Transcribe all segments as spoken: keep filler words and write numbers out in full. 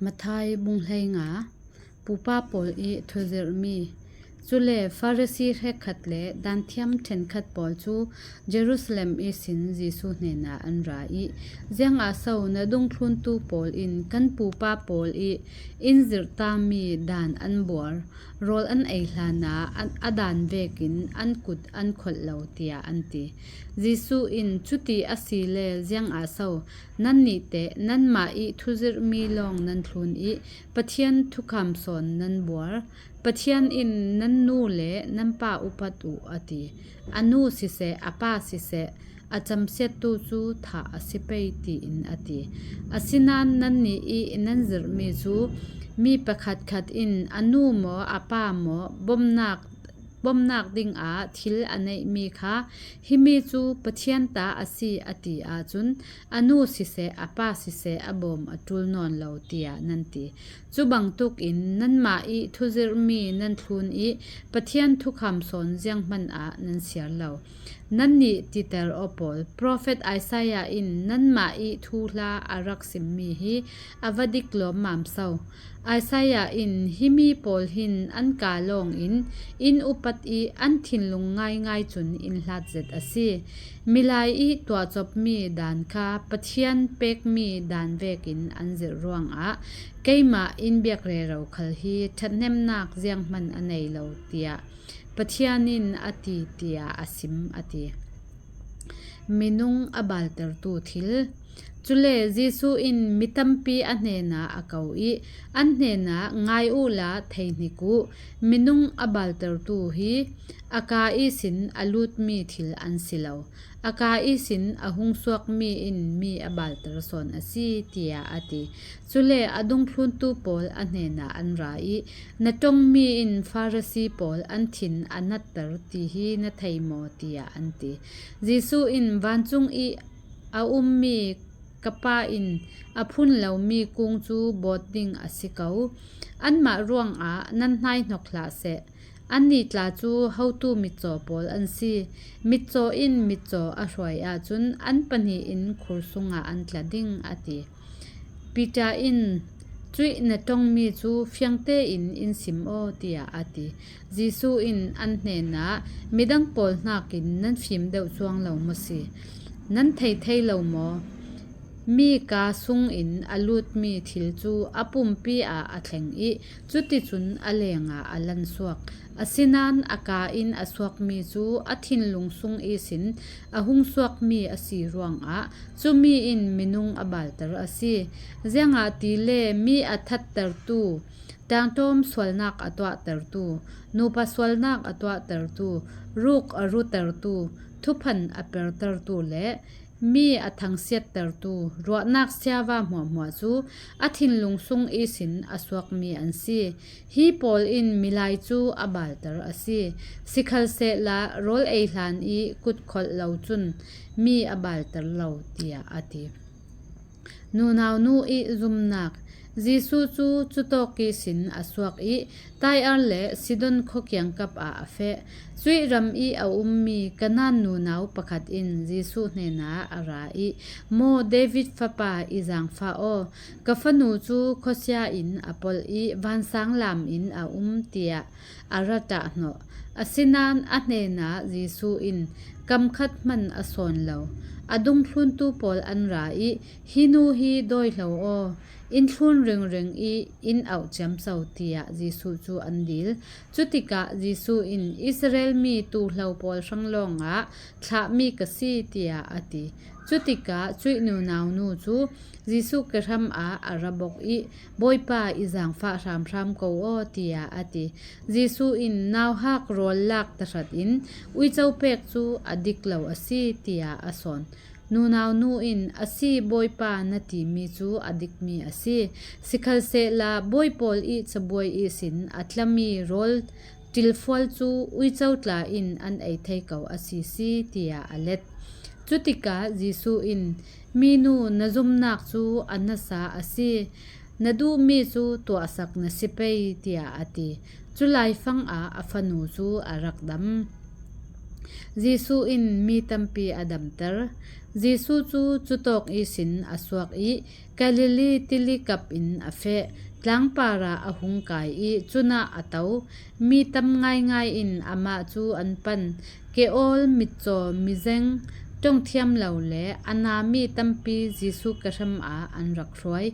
Matthai bung hleinga. Pupa pawl i thuzirhmi. Cule Farasi hrekkhat le danthiam ṭhenkhat pawl cu Jerusalem ihsin Jesuh hnenah an ra i, "Ziangah so na dungthluntu pawl in kan pupa pawl i in zirhtami dan an buar, rawl an ei hlanah an, a dan vekin an kut an kholh lo?" tiah an ti. Jesuh in, "Cuti asile ziangah so nannih teh nanmah i thuzirhmi lawng nan thlun i Pathian thukham sawn nan buar? Pathian in, 'Nan nu le nan pa upat uh,' a ti. A nu siseh, a pa siseh, a camsiattu cu thah a si pei," tiin a ti. Asinain nannih i nan zirhmi cu mi pakhatkhat in a nu maw, a pa maw, bawmnak bawmnak dingah thil a neihmi kha, "Himi cu Pathian ta a si," a ti ahcun, "A nu siseh, a pa siseh, a bawm a ṭul nawn lo," tiah nan ti. Cu bangtuk in nanmah i thuzirhmi nan thlun i Pathian thukham sawn zianghman ah nan siar lo. Nannih titer aw pawl, profet Isaiah in nanmah i thuhla a rak simmi hi a va dik lawmmam so. Isaiah in, "Himi pawl hin an kaa lawngin in upat i an thinlung ngaingai cun in hlat zet a si. Milai i tuahcopmi dan kha Pathian pekmi dan vekin an zirh ruangah keimah in biak rero khal hi ṭhathnemnak zianghman a nei lo," tiah Pathian in a ti, tiah a sim, a ti. Minung a baltertu thil. Cule Jesuh in mi tampi a hnenah a ko i, an hnenah, "Ngai uhla, theihnik uh, minung a baltertu hi a kaa ihsin a lutmi thil an si lo. A kaa ihsin a hung suakmi in mi a balter sawn a si," tiah a ti. Cule a dungthluntu pawl a hnenah an ra i, "Na ṭongmi in Farasi pawl an thin a natter ti hi na thei maw?" tiah an ti. Jesuh in, "Vancung i a ummi ka Pa in a phun lomi kung cu bawt ding a si ko. Anmah ruangah nan hnaihnok hlah seh. Annih tla cu hotu mitcaw pawl an si. Mitcaw in mitcaw a hruai ahcun an pahnih in khur sungah an tla ding," a ti. Peter in, "Cuih na ṭongmi cu fiang tein in sim aw," tiah a ti. Jesuh in an hnenah, "Midang pawl hnakin nan fim deuh cuang lo maw si? Nan thei thei lo maw? Mi kaa sungin a lutmi thil cu a pumpi ah a thleng i cuticun a lengah a lansuak. Asinain a kaa in a suakmi cu a thinlung sung ihsin a hung suakmi a si ruangah cumi in minung a balter a si. Ziangahtile mi a thattertu, ṭaangṭawm sualnak a tuahtertu, nupa sualnak a tuahtertu, ruk a rutertu, thuphan a pertertu le mi a thangsiattertu ruahnak siava hmuahhmuah cu a thinlung sung ihsin a suakmi an si. Hi pawl in milai cu a balter a si. Sikhalsehla rawl ei hlan i kut kholh lo cun mi a balter lo," tiah a ti. Nunau nu i zumnak. Jesuh cu cutawk ihsin a suak i Tyre le Sidon khua kiangkap ah a feh. Cuih ram i a ummi Kanaan nunau pakhat in Jesuh hnenah a ra i, "Maw David fapa i zaangfah aw, ka fanu cu khuasia in a polh i vansang lam in a um," tiah a ra ṭahhnawh. Asinain a hnenah Jesuh in kam khat hmanh a sawn lo. A dungthluntu pawl an ra i, "Hi nu hi dawihlo aw, in thlun ringring i in auh ciamco," tiah Jesuh cu an dil. Cutikah Jesuh in, "Israel mi tuuhlo pawl hrang lawngah thlahmi ka si," tiah a ti. Cutikah cuih nunau nu cu Jesuh kehram ah a ra bok i, "Bawipa, i zaangfah hramhram ko aw," tiah a ti. Jesuh in, "Nauhak rawl lak tahratin uico pek cu a dik lo a si," tiah a sawn. Nunau nu in, "A si, Bawipa, na timi cu a dikmi a si. Sikhalsehla bawi pawl i cabuai ihsin a tlami rawl ṭilfual cu uico tla in an ei thei ko a si si," tiah a let. Cutikah Jesuh in, "Minu, na zumnak cu a nasa a si. Na duhmi cu tuahsak na si pei," tiah a ti. Cu laifang ah a fanu cu a rak dam. Jesuh in mi tampi a damter. Jesuh cu cutawk ihsin a suak i Galilee tili kap in a feh. Tlangpar ah a hung kai i cunah a to. Mi tam ngaingai in amah cu an pan. Keawl, mitcaw, mizeng, ṭongthiam lo le a nami tampi Jesuh kehram ah an rak hruai.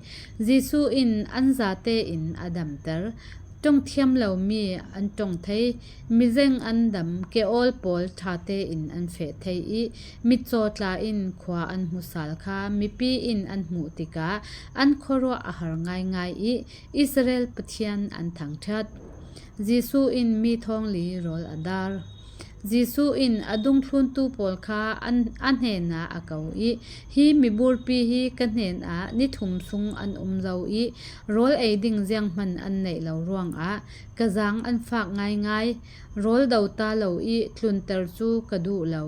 Jesuh in an zate in a damter. Ṭongthiam lomi an ṭong thei, mizeng an dam, keawl pawl ṭha tein an feh thei i mitcaw tla in khua an hmu sal kha mipi in an hmuh tikah an khuaruah a har ngaingai i Israel Pathian an thangṭhat. Jesuh in mi thawngli rawl a dar. Jesuh in a dungthluntu pawl kha an, a hnenah a ko i, "Hi miburpi hi ka hnenah ni thum sung an um zo i, rawl ei ding zianghman an neih lo ruangah ka zaang an fak ngaingai. Rawl do ta lo i tlunter cu ka duh lo.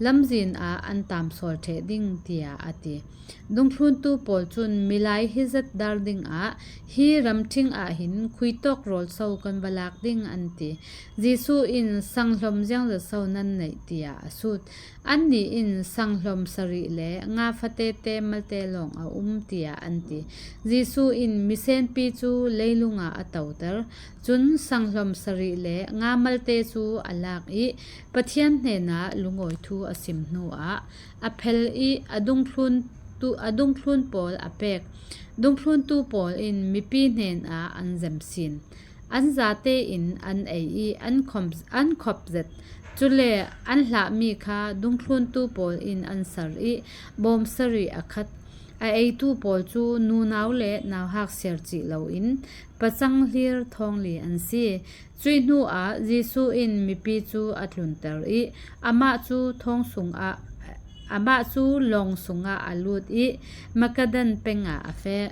Lamzin ah an taamsawl ṭheh ding," tiah a ti. Dungthluntu pawl cun, "Milai hi zat dar dingah hi ramṭhing ah hin khuitawk rawl so kan va lak ding?" an ti. Jesuh in, "Sanghlom ziangzat so nan neih?" tiah a sut. Annih in, "Sanghlom sarih le nga fatete malte lawng a um," tiah an ti. Jesuh in misenpi cu leilung ah a toter. Cun sanghlom sarih le nga malte cu a lak i Pathian hnenah lungawi thu a sim hnuah a phel i a dungthluntu, a dungthlun pawl a pek. Dungthluntu pawl in mipi hnenah an zemsin. An zate in an ei i an khom, an khop zet. Cule an hlahmi kha dungthluntu pawl in an ser i bawm sarih a khat. A eitu pawl cu nunau le nauhak siar cih loin pacang hlir thawngli an si. Cuih hnuah Jesuh in mipi cu a tlunter i amah cu thawng sungah, amah cu lawng sungah a lut i Magadan peng ah a feh.